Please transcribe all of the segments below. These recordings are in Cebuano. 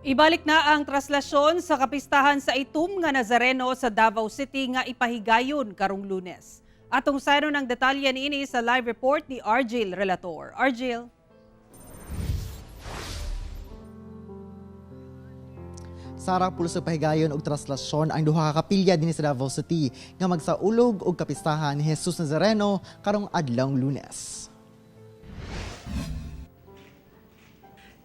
Ibalik na ang traslasyon sa kapistahan sa Itum nga Nazareno sa Davao City nga ipahigayon karong Lunes. Atong sayron ang detalye niini sa live report ni Argil Relator. Argil. Sara, pulos sa pahigayon og traslasyon ang duha ka kapilya dinhi sa Davao City nga magsaulog og kapistahan ni Jesus Nazareno karong adlawng Lunes.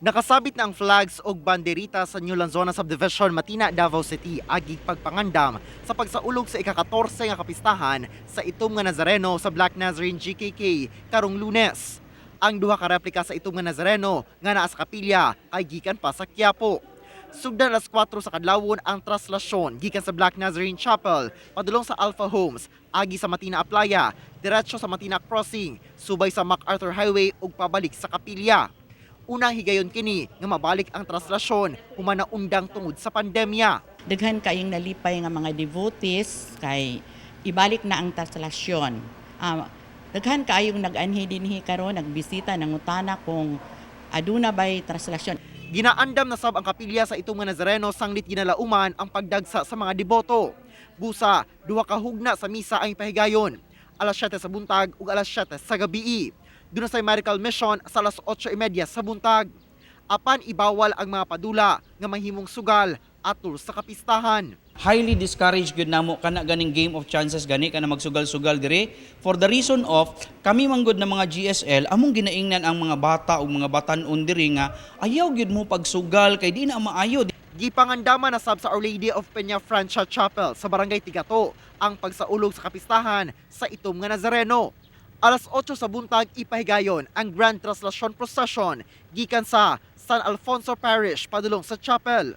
Nakasabit na ang flags og banderita sa New Lanzona Subdivision, Matina, Davao City agig pagpangandam sa pagsaulog sa ika-14 nga kapistahan sa Itom nga Nazareno sa Black Nazarene GKK karong Lunes. Ang duha ka replika sa Itom nga Nazareno nga naa sa kapilya ay gikan pa sa Quiapo. Sugdan alas 4 sa kadlawon ang traslasyon gikan sa Black Nazarene Chapel padulong sa Alpha Homes, agi sa Matina Aplaya, diretso sa Matina Crossing, subay sa MacArthur Highway ug pabalik sa kapilya. Unang higayon kini nga mabalik ang traslasyon human naundang tungod sa pandemya. Daghan kayong nalipay nga mga devotees kay ibalik na ang traslasyon. Daghan kayong nag-anhi dinhi karon, nagbisita, nangutana kung aduna bay traslasyon. Ginaandam na sab ang kapilya sa Itom nga Nazareno sanglit ginalauman ang pagdagsa sa mga deboto. Busa, duha ka hugna sa misa ang ipahigayon. Alas 7 sa buntag ug alas 7 sa gabii. Duna sa Medical Mission sa alas 8:30 sa buntag. Apan ibawal ang mga padula nga mahimong sugal atol sa kapistahan. Highly discouraged gyud namo kana ganing game of chances gani kana magsugal-sugal dire, for the reason of kami manggod na mga GSL, among ginaingnan ang mga bata ug mga batan-on diri nga ayaw gyud mo pagsugal kay di na maayo. Gipangandama na sab sa Our Lady of Peña Francia Chapel sa Barangay Tigato ang pagsaulog sa kapistahan sa Itom nga Nazareno. Alas 8 sa buntag ipahigayon ang Grand Translation Procession gikan sa San Alfonso Parish padulong sa chapel.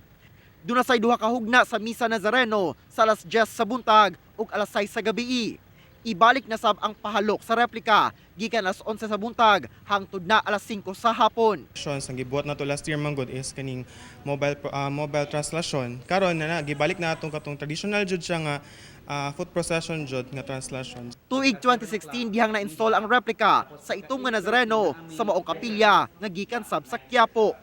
Duna say duha ka hugna sa Misa Nazareno sa alas 10 sa buntag ug alas 6 sa gabii. Ibalik na sab ang pahalok sa replika gikan alas 11 sa buntag hangtod na alas 5 sa hapon. Ang gibuhat nato last year man gud is kaning mobile translation. Karon na, na gibalik na atong katong traditional jud siya nga foot procession jud nga translation. Tuig 2016 dihang na-install ang replika sa Itom nga Nazareno sa maong kapilya nga gikan sab sa Quiapo.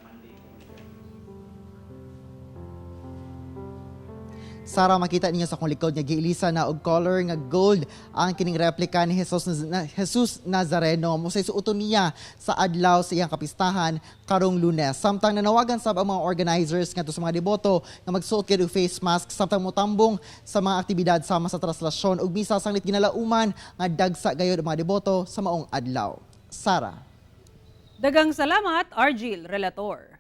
Sara, makita ninyo sa akong likod nga giilisa na og color nga gold ang kining replika ni Jesus Nazareno. Mo say suoton niya sa adlaw sa iyang kapistahan karong Lunes. Samtang nanawagan sab ang mga organizers ngadto sa mga deboto nga magsuot gyud og face mask samtang motambong sa mga aktibidad sama sa traslasyon ug misa sanglit ginalauman nga dagsa gayud ang mga deboto sa maong adlaw. Sara. Dagang salamat, Argil Relator.